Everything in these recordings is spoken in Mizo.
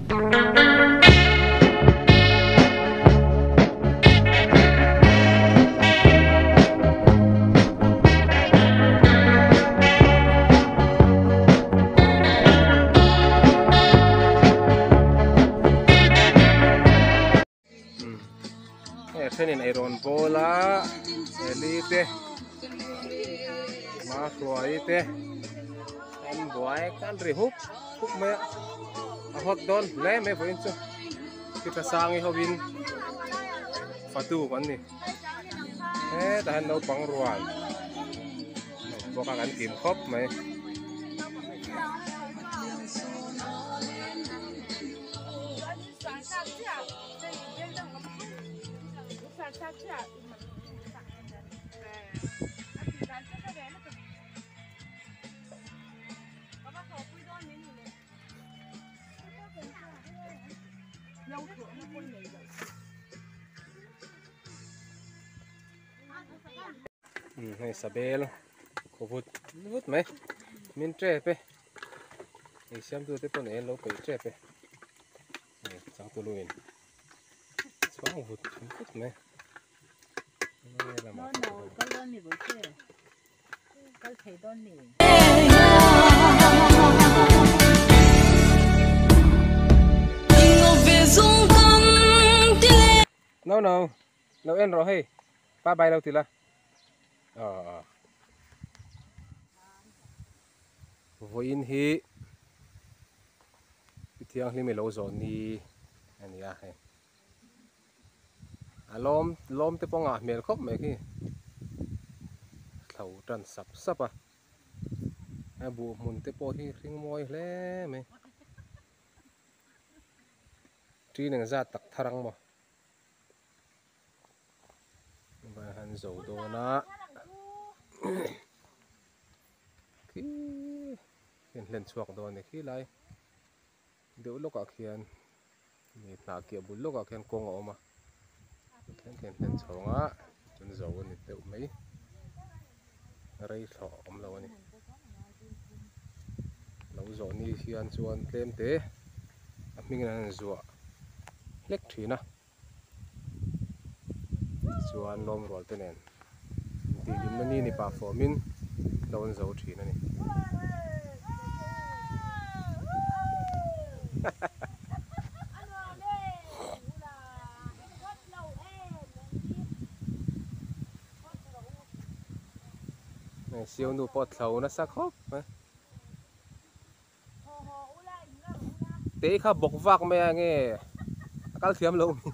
Hei thenin eirawn bawl a eli te mahruai te an buai kan ri hup hup mai a a hot dawn hle mai vawiin chu titla sangi hovin fatu kan ni hetah hian naupang rual bawk a kan kim khawp mai. Hei sabel khaw vut vut mai min tep e ei siamtu te pawh nei an lo peih tep e changtu luin chhuang vut vut mai No no lo en rawh hei bye bye lo ti la aw vawiin hi i thianghlim i lo zawh ni a ni a hei. A lawm lawm te pawh ngah hmel khawp mai khi thlo tan sap sap a a buh hmun te pawh hi hring mawi hle mai ṭin eng zat tak thar ang maw vai han zo dawn a khi khi an hlen chhuak dawn a ni khi lai deuh lawkah khian. Ni hnah kiah bul lawkah khian kawng a awm a thleng khian hlen chhawng a chuan zo a ni deuh mai rei thlawh a awm lo a ni lo zawh ni hian chuan tlem te a hmingin an zuah hlek thin a tichuan lawm rual te nen intihhlimna ni ni pah fawmin lo an zo thin a ni. Siau nu pawh thlo nasa khawp mai. Tei kha bawk vak mai a nge a kal thiam lo mi.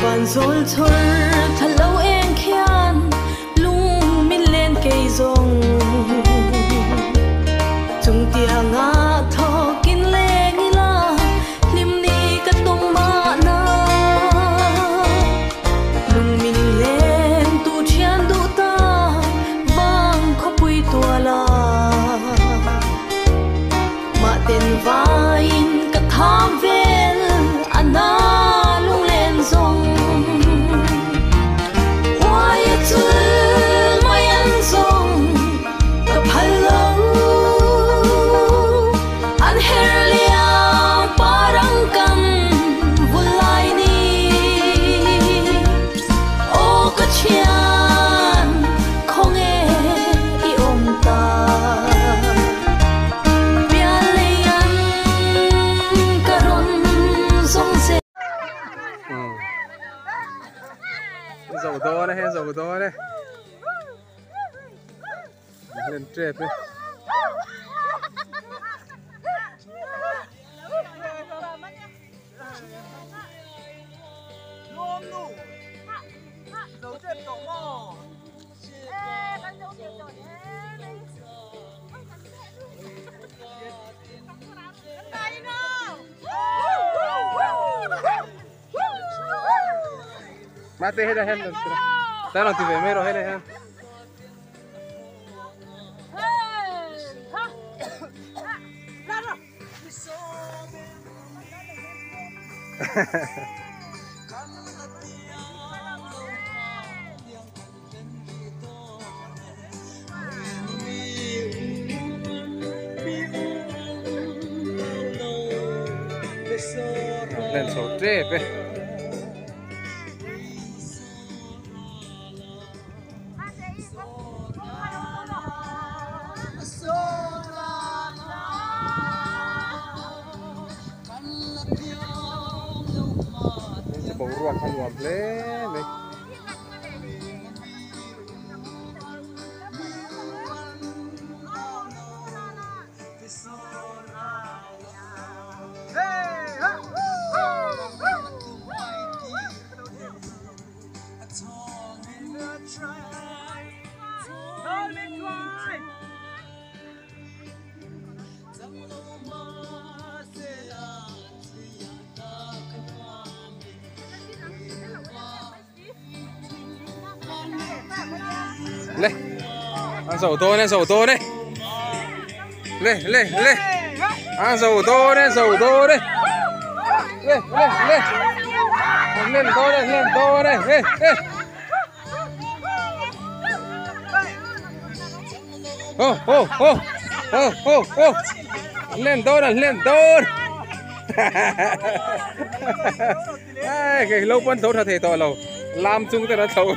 Van zawl chhawr tha lo eng khian lung min len kei zawng chung tianga thawkin leng ila hlim ni ka tum mahna lung min len tu thian duh ta vang khawpui tuala mah ten vaiin ka tham vel a na lunglen zawng huai a chul mai an zawng ka phal lo an her liam parang kan vul lai ni aw ka thian khawnge i awm ta pian lei an ka rawn zawng zel. Zo dawn e, zo dawn e. Hlen tep e. Mate hei hian ta rawn ti ve mai rawh hei hian. Hlen chho tep e. Boruak a nuam hle mai. Le ăn dầu tô này, dầu tô đây. Le le le ăn dầu tô đây, dầu tô đây. Le le le lên tô đây, lên tô đây. Ê ê ô ô ô ô ô ô lên tô đây, lên tô. Ai cái lâu quân thấu thầy to lâu làm chung tên nó thấu.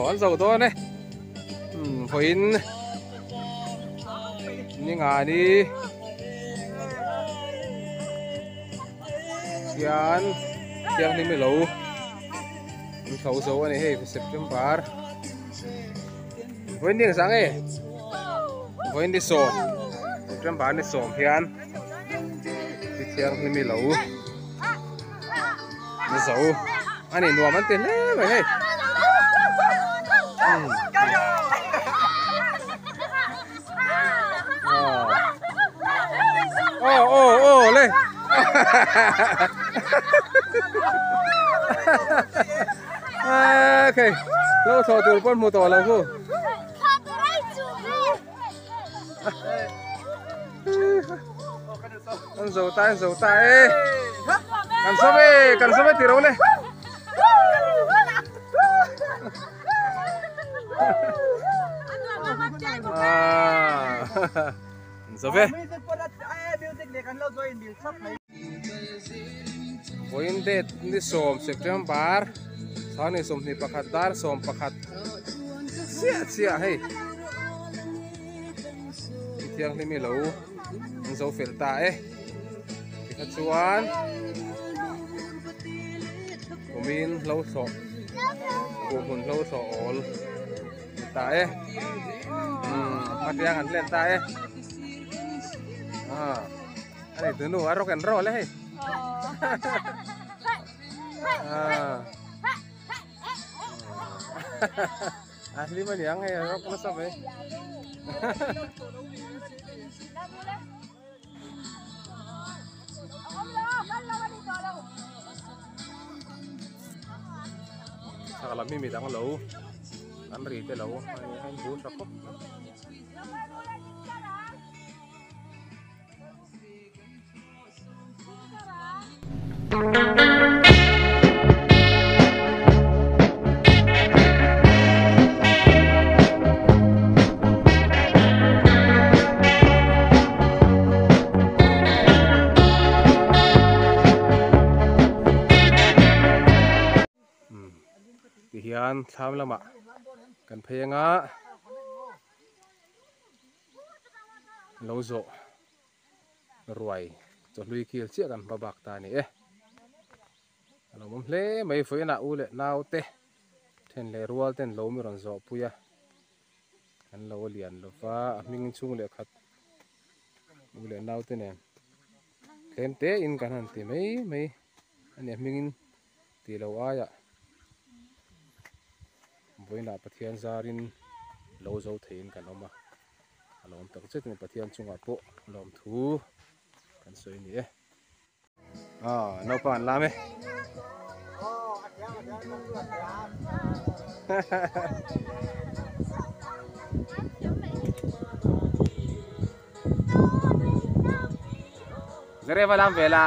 Ăn dầu to này. Phải như ngà đi. Kian tiang ni mi lo. Mi khâu zo ani hei September. Với niềng sáng ấy. Với đi sổ. September ni sổ hian. Ti tiang ni mi lo. Ni zo. Ani nuam an te le mai hei. Ô ô ô lên. Ok, lâu thọ từ con mù tỏ lâu cô. Ăn dầu tay, ăn dầu tay. Cần sớm ấy thì đâu này. À, dầu về. Voin date ni som September, sao ni som ni pakhat dar som pakhat. Sia sia hei. Thiang ni mi lo zo fel ta e. Tikha chuan kumin lo so kumun lo so ol ta e. Patiang an len ta e. À, anh này từ nụ rock and roll đấy. À. Asli mà nhang hay rock nó sao vậy? Sao làm mi đang lâu, ăn rì tới lâu, anh bún sắp. Thì hian tham lắm ạ, cần phê ngã lâu rộ ruồi cho lui kia chiếc gần ba bạc ta này. Lo mum hle mai foi na u le nau te then le rual ten lo mi ron zo puia an lo lian lo va a hming chung le khat u le nau te nen tlem te in kan han ti mai mai ani hming in ti lo aia voina Pathian zarin lo zo thein kan awm a a lo awm tak zet ni Pathian chungah pawh lawm thu kan sawi ni e. À, nấu pan làm ấy. Zereva lam ve la.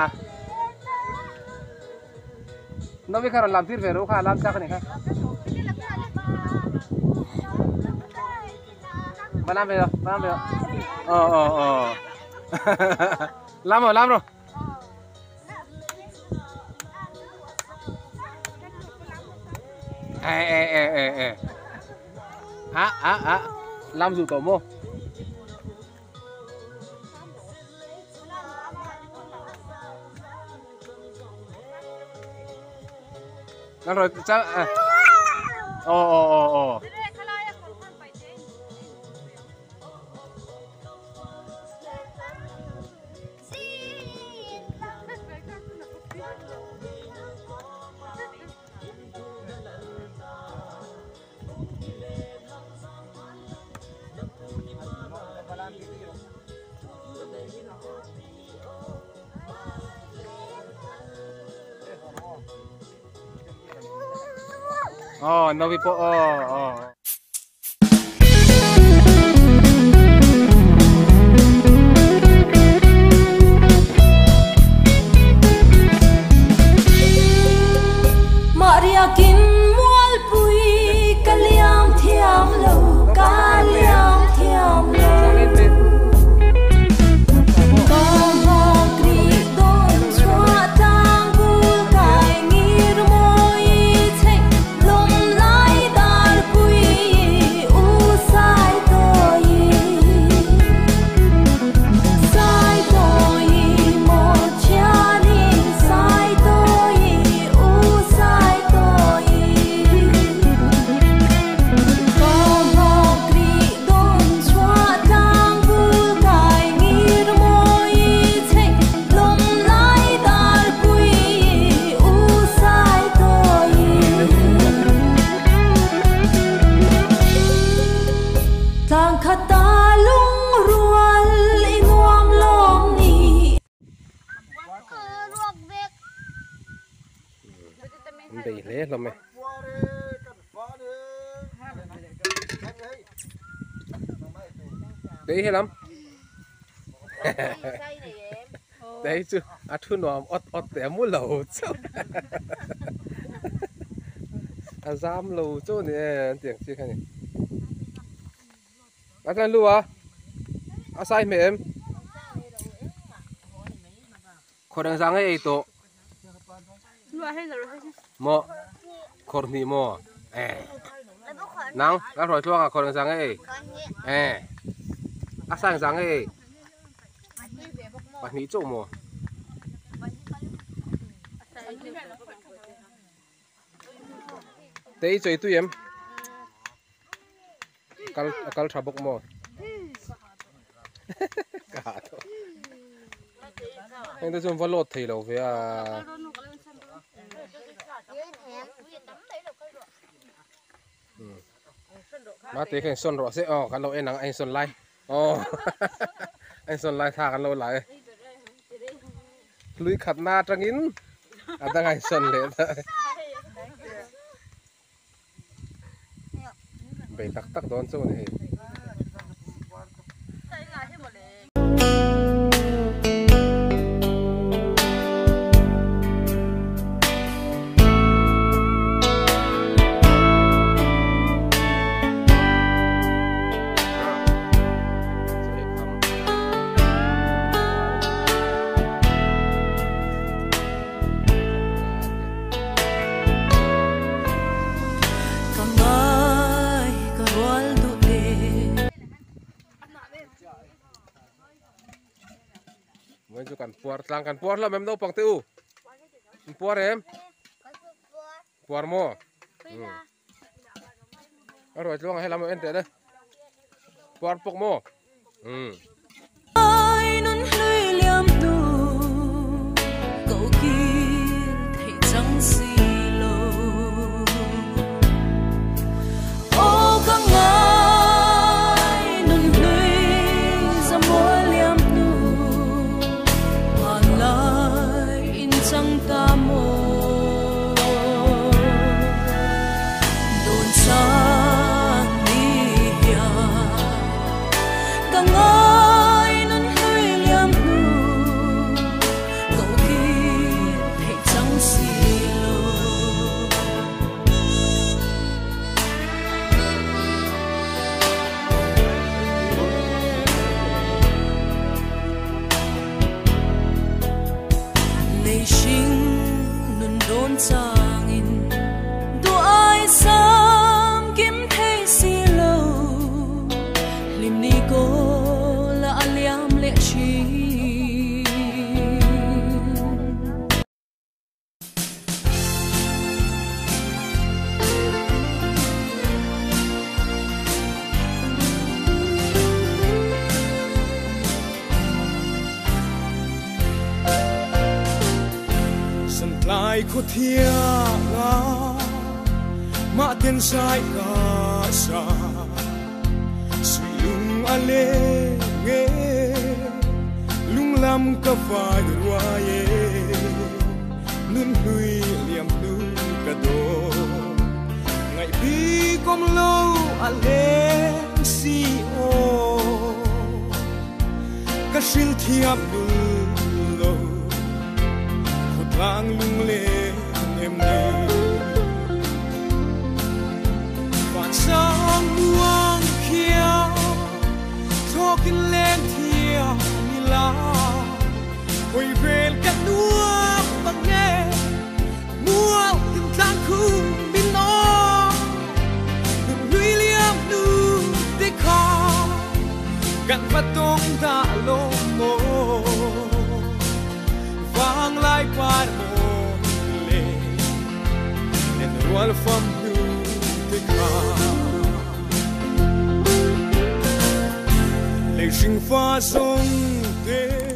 Novi kha rawn lam tir ve ro kha lam chak a ni kha. Va lam ve ro, va lam ve ro. Aw aw aw. Lam ro, lam ro. E e e e e. A a a. Lam zu tawh maw? Nan rồi chắc à. Ồ ồ ồ ồ. Aw nawi pawh aw aw. Mahriakin mualpui ka liam thiam lo, ka liam thiam lo. Ka nghak rih dawn chhuah tlang bul kai ngir mawi chhek lawm lai dar pui u sai tawi. Sai tawi maw thianin sai tawi u sai tawi. Ka nghak rih dawn chhuah tlang bul kai ngir mawi chhek lawm lai dar pui u sai tawi. Tlang khata lungrual i nuam lawm ni. An bei hle hlawm e. Tei helam. Tei chu a thu nuam awt awt teh a mu lo chauh. A zam lo chauh a ni e an tih ang chi kha a ni. A tlan lu a, a sai hmeh em? Khawr engzah nge ei tawh? Maw khawr hnih maw? Eh. Nang, ka hruai tluang a khawr engzah nge ei? Eh. A sa engzah nge ei? Pahnih chauh maw? Te i chawi tui em? Kal a kal tha bawk maw? Ka hah tawh. Heng te chuan va load thei lo ve a. Mate kha in sawn rawh se aw kan lo en ang a insawn lai aw a insawn lai thla kan lo la e. Hlui khatna atangin a danga insawn leh ta. Bei tak tak dawn chu a ni hei. Ka ngai ka rual duh te. Vawiin chu kan puar tlang kan puar hlawm em naupang te u in puar em puar maw a ruai tluang ah helam en teh le puar pawk maw umm. Nun hlui liam hnu ko kir theih chang si lo. Aw ka ngai nun hlui zamual liam hnu hmanlai in chang ta maw. Dawn sang ni hian ka ngai. dawn changin duh ai sam kim thei si lo hlim ni kawl a liam leh thin. Santlai khawthianga mah ten sai ka sa suilung a leng e lunglam ka vai ruai e nun hlui liam hnu ka do ngai bi kom lo a leng si o ka hril thiam lul lo khawtlang lung len em ni van sang muang khia thokin len thia ni la hoi vel ka nuam bang nge mual tin tlang khu min no nun hlui liam nu te kha gan patong ta lo mo vang lai par mo le nen rual fam nu te kha lei sinh fa sông te.